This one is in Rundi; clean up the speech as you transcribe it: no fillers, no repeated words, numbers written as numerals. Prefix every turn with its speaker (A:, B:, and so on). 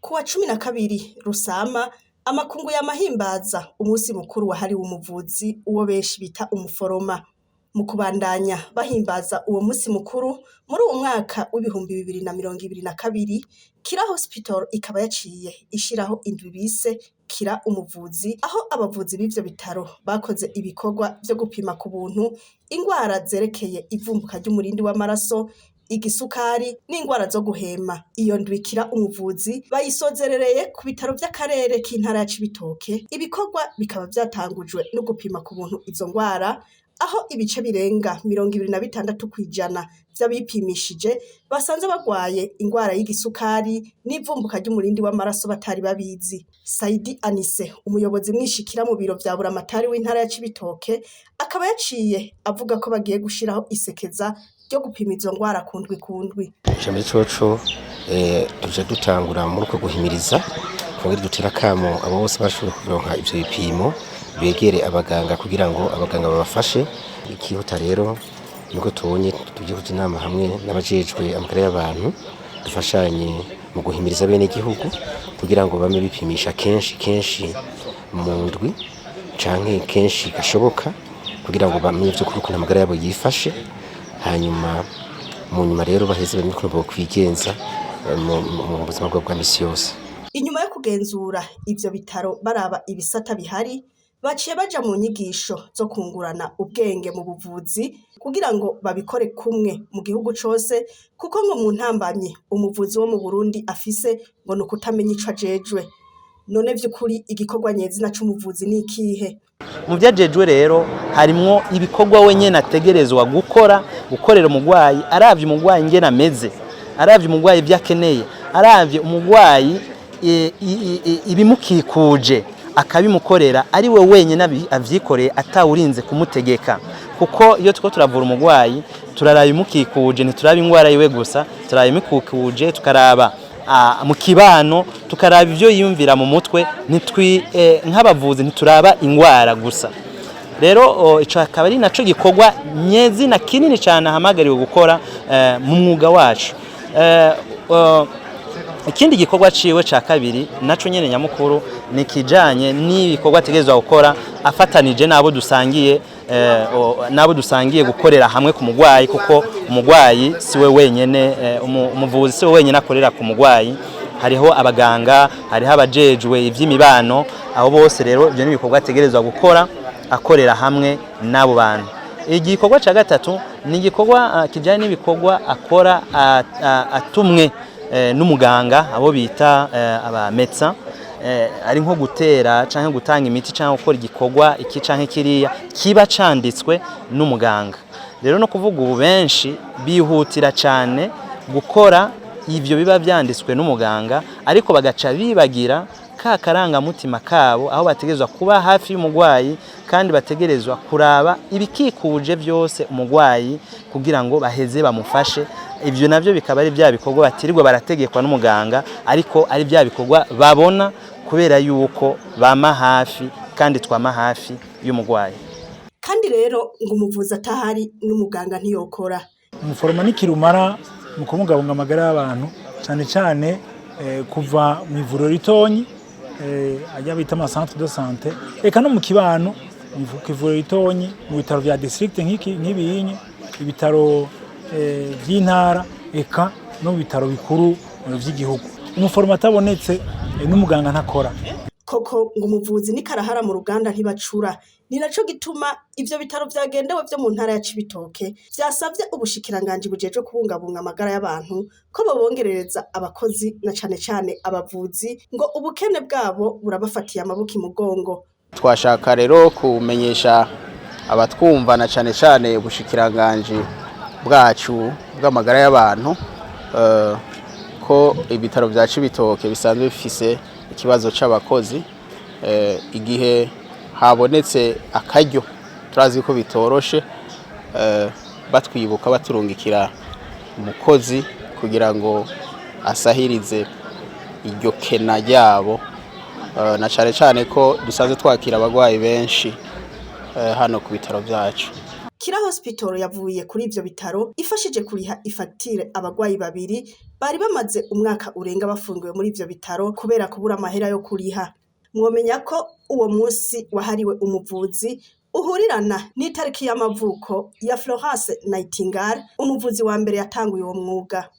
A: Kuwa 12 Rusama, amakungu yamahimbaza umunsi mukuru wahariwe umuvuzi, uwo benshi bita umuforoma. Mu kubandanya bahimbaza uwo munsi mukuru muri uwo mwaka w'2022, Kira Hospital ikaba yaciye ishiraho indwi bise Kira Umuvuzi, aho abavuzi b'ivyo bitaro bakoze ibikorwa vyo gupima ku buntu ingwara zerekeye ivumbuka ry'umurindi w'amaraso, igisukari n'ingwara zo guhema. Iyo ndwi Kira Umuvuzi bayisozerereye ku bitaro vy'akarere k'intara ya Cibitoke, ibikorwa bikaba vyatangujwe no gupima ku buntu izo ngwara, aho ibice birenga 26% vy'abipimishije basanze bagwaye ingwara y'igisukari n'ivumbuka ry'umurindi w'amaraso batari babizi. Saidi Anise, umuyobozi mwishikira mu biro vya Buramatari w'intara ya Cibitoke, akaba yaciye avuga ko bagiye gushiraho isekeza ryo gupima izo ngwara kundwi kundwi.
B: Ijambo coco tuje dutangura muri uko guhimiriza kugira dutera akamo abo bose bashoboye kuronka ivyo bipimo begere abaganga kugira ngo abaganga babafashe. Ikihuta rero niko tubonye tugiye kuja inama hamwe n'abajejwe amagara y'abantu, dufashanye mu guhimiriza bene igihugu kugira ngo bame bipimisha kenshi kenshi mu ndwi canke kenshi gashoboka, kugira ngo bamenye vy'ukuri ukuntu amagara yabo yifashe. Hanyuma mu nyuma rero baheze bamenye ukuntu bokwigenza mu buzima bwabo bwa misi yose.
A: Inyuma yo kugenzura ivyo bitaro baraba ibisata bihari, baciye baja mu nyigisho zo kungurana ubwenge mu buvuzi kugira ngo babikore kumwe mu gihugu cose, kuko ngo mu ntambamyi umuvuzi wo mu Burundi afise ngo ni ukutamenya ico ajejwe. None vy'ukuri igikorwa nyezina c'umuvuzi ni ikihe?
C: Mu byo ajejwe rero harimwo ibikorwa wenyene ategerezwa gukora, gukorera umurwayi aravye umurwayi ingene ameze, aravye umurwayi ibyo akeneye, aravye umurwayi ibimukikuje, akabimukorera ari we wenyine avyikoreye atawurinze kumutegeka. Kuko iyo turiko turavura umurwayi turaraba ibimukikuje, ntituraba ingwara yiwe gusa, turaraba ibimukikuje, tukaraba mu kibano, tukaraba ivyo yiyumvira mu mutwe. Ntitwi nk'abavuzi ntituraba ingwara gusa. Rero ico akaba ari naco gikorwa nyezina kinini cyane ahamagariwe gukora mu mwuga wacu. Ikindi gikorwa ciwe ca kabiri naco nyene nyamukuru ni kijanye n'ibikorwa ategerezwa gukora afatanije n'abo dusangiye n'abo dusangiye gukorera hamwe ku mugwayi, kuko umugwayi siwe wenyene, umuvuzi siwe wenyene akorera ku mugwayi. Hariho abaganga, hariho abajejwe ivy'imibano, abo bose rero ivyo ni ibikorwa ategerezwa gukora akorera hamwe n'abo bantu. Igikorwa ca gatatu ni igikorwa kijanye n'ibikorwa akora atumwe n'umuganga, abo bita aba médecin, ari nko gutera canke gutanga imiti canke gukora igikorwa iki canke kiriya kiba canditswe n'umuganga. Rero no kuvuga ubu benshi bihutira cane gukora ivyo biba vyanditswe n'umuganga, ariko bagaca bibagira ka karangamutima kabo, aho bategerezwa kuba hafi y'umurwayi kandi bategerezwa kuraba ibikikuje byose umurwayi kugira ngo baheze bamufashe. Ibyo navyo bikaba ari bya bikorwa batirirwa barategekwa n'umuganga, ariko ari bya bikorwa babona kubera yuko bama hafi kandi twama hafi y'umurwayi.
A: Kandi rero ngo umuvuzi atahari n'umuganga ntiyokora.
D: Umuforoma ni kirumara mu kubungabunga amagara y'abantu, cyane cyane kuva mu ivuriro ritonyi ajya bita ama centre de santé, eka no mu kibano, ku ivuriro ritonyi, mu bitaro vya district nk'iki nk'ibiyinyi, ibitaro vy'intara, eka no mu bitaro bikuru vy'igihugu. Umuforoma atabonetse n'umuganga ntakora.
A: Koko ngo umuvuzi ni karahara mu ruganda ntibacura. Ni naco gituma ivyo bitaro vyagendewe vyo mu ntara ya Cibitoke vyasavye ubushikiranganji bujejwe kubungabunga amagara y'abantu ko bobongerereza abakozi na cane cane abavuzi, ngo ubukene bwabo burabafatiye amaboko imugongo.
E: Twashaka rero kumenyesha abatwumva na cane cane ubushikiranganji bwacu bw'amagara y'abantu ko ibitaro vya Cibitoke bisanzwe bifise ikibazo c'abakozi. Igihe habonetse akaryo, turazi ko bitoroshe, batwibuka baturungikira umukozi kugira ngo asahirize iryo kena ryabo, na cane cane ko dusanzwe twakira abagwayi benshi hano ku bitaro vyacu.
A: Kira Hospital yavuye kuri ivyo bitaro ifashije kuriha ifagitire abagwayi babiri bari bamaze umwaka urenga bafungiwe muri ivyo bitaro kubera kubura amahera yo kuriha. Mwomenya ko uwo munsi wahariwe umuvuzi uhurirana n'itariki y'amavuko ya Florence Nightingale, umuvuzi wa mbere yatanguye uwo mwuga.